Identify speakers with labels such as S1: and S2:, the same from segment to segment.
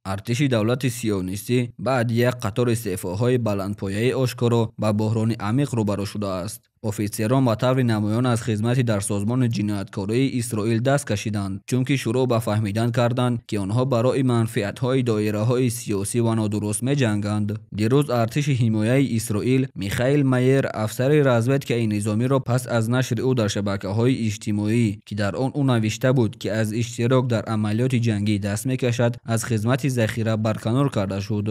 S1: Артиши давлати сионистӣ баъди як қатор истеъфоҳои баландпояи ошкоро ба буҳрони амиқ рӯбарӯ шудааст. Офитсерон ба таври намоён аз хизмати дар созмони ҷинояткории Исроил даст кашиданд, чунки шурӯъ ба фаҳмидан карданд, ки онҳо барои манфиатҳои доираҳои сиёсӣ ва нодуруст меҷанганд. Дирӯз артиши ҳимояи Исроил Михаил Майер, афсари разведкаи низомиро пас аз нашри ӯ дар шабакаҳои иҷтимоӣ, ки дар он ӯ навишта буд, ки аз иштирок дар амалиёти ҷангӣ даст мекашад, аз хизмати захира барканор карда шуд.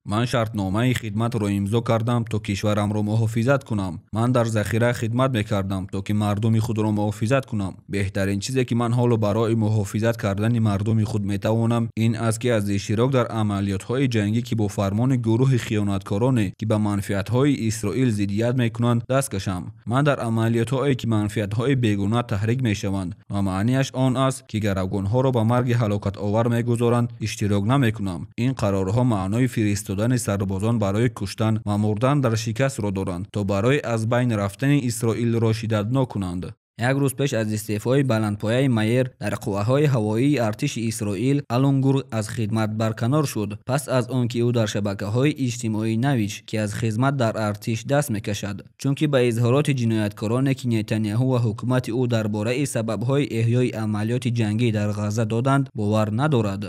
S1: Ман шартномаи хидматро имзо кардам, то кишварамро муҳофизат кунам. Ман дар захира хидмат мекардам, то ки мардуми худро муҳофизат кунам. Беҳтарин чизе, ки ман ҳоло барои муҳофизат кардани мардуми худ метавонам, ин аст, ки аз иштирок дар амалиётҳои ҷангӣ, ки бо фармони гурӯҳи хиёнаткороне, ки ба манфиатҳои Исроил зиддият мекунанд, даст кашам. Ман дар амалиётҳое, ки манфиатҳои бегуна таҳрик мешаванд ва маънияш он аст, ки гаравгонҳоро ба марги ҳалокатовар мегузоранд, иштирок намекунам. Ин қарорҳо маънои фиристода сарбозон барои куштан ва мурдан дар шикастро доранд, то барои аз байн рафтани Исроилро шиддатнок кунанд. Як рӯз пеш аз истеъфои баландпояи Майер дар қувваҳои ҳавоии артиши Исроил Алунгур аз хидмат барканор шуд, пас аз он ки ӯ дар шабакаҳои иҷтимоӣ навишт, ки аз хизмат дар артиш даст мекашад, чунки ба изҳороти ҷинояткороне, ки Нетаняҳу ва ҳукумати ӯ дар бораи сабабҳои эҳёи амалиёти ҷангӣ дар Ғазза доданд, бовар надорад.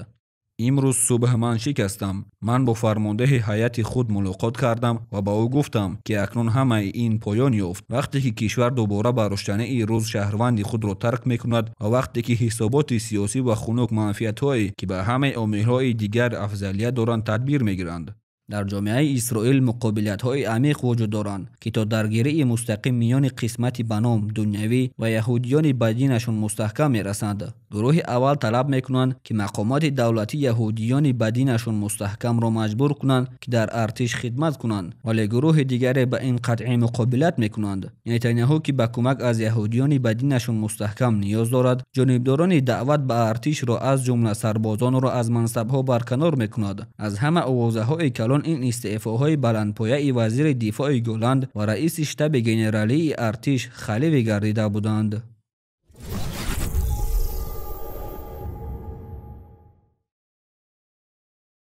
S1: Имрӯз субҳ ман шикастам. Ман бо фармондеҳи ҳайати худ мулоқот кардам ва ба ӯ гуфтам, ки акнун ҳамаи ин поён ёфт. Вақте ки кишвар дубора ба рӯшании рӯз шаҳрванди худро тарк мекунад ва вақте ки ҳисоботи сиёсӣ ва хунук манфиатҳое, ки ба ҳамаи омилҳои дигар афзалият доранд, тадбир мегиранд. Дар ҷомеаи Исроил муқобилиятҳои амиқ вуҷуд доранд, ки то даргирии мустақим миёни қисмати ба ном дунявӣ ва яҳудиёни ба динашон мустаҳкам мерасанд. Гурӯҳи аввал талаб мекунанд, ки мақомоти давлатӣ яҳудиёни ба динашон мустаҳкамро маҷбур кунанд, ки дар артиш хидмат кунанд, вале гурӯҳи дигаре ба ин қатъӣ муқобилат мекунанд. Нетаняҳу, ки ба кӯмак аз яҳудиёни ба динашон мустаҳкам ниёз дорад, ҷонибдорони даъват ба артишро, аз ҷумла сарбозонро, аз мансабҳо барканор мекунад. Аз ҳама овозаҳои калон ин истеъфоҳои баландпояи вазири дифои Голанд ва раиси штаби генералии артиш Халиви гардида буданд.